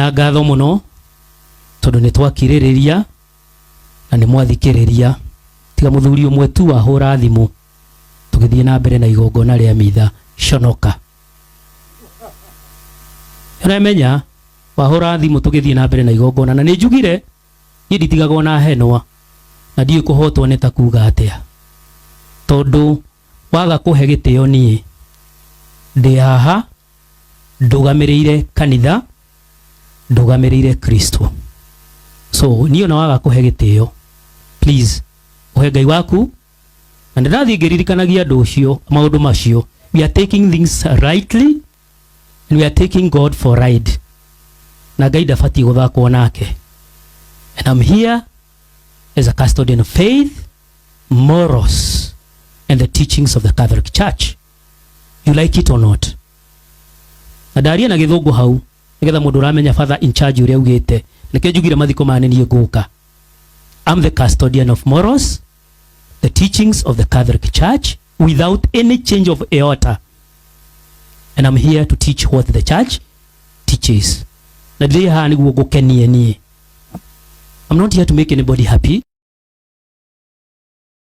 Ndĩna ngatho mũno tondũ nĩ twakirĩrĩria na nĩ mwathikĩrĩria, tiga mũthuri ũmwe tu wahũra thimũ tũgĩthiĩ na mbere na igongona rĩa mitha. Conoka, ũramenya wahũra thimũ tũgĩthiĩ na mbere na igongona, na nĩ njugire niĩ nditigagwo na henwa na ndiũĩ kũhotwo nĩ ta kuga atĩa, tondũ waga kũhe gĩtĩo niĩ ndĩ haha ndũgamĩrĩire kanitha, ndũgamĩrĩire Kristo. So niĩ ona waga kũhe gĩtĩo, please ũhe Ngai waku. Na nĩ ndathiĩ ngĩririkanagia andũ ũcio maũndũ macio. We are taking things rightly and we are taking God for ride, na Ngai ndabatiĩ gũthakwo nake. And I'm here as a custodian of faith, morals and the teachings of the Catholic Church, you like it or not. Na ndaria na gĩthũngũ hau nĩgetha mũndũ ũramenya father in charge ũrĩa augĩte. Nĩkĩo njugire mathiko maya nĩ niĩ ngũka. I'm the custodian of morals, the teachings of the Catholic Church, without any change of iota, and I'm here to teach what the church teaches. Na ndĩrĩ haha nĩguo ngũkenie niĩ. I'm not here to make anybody happy.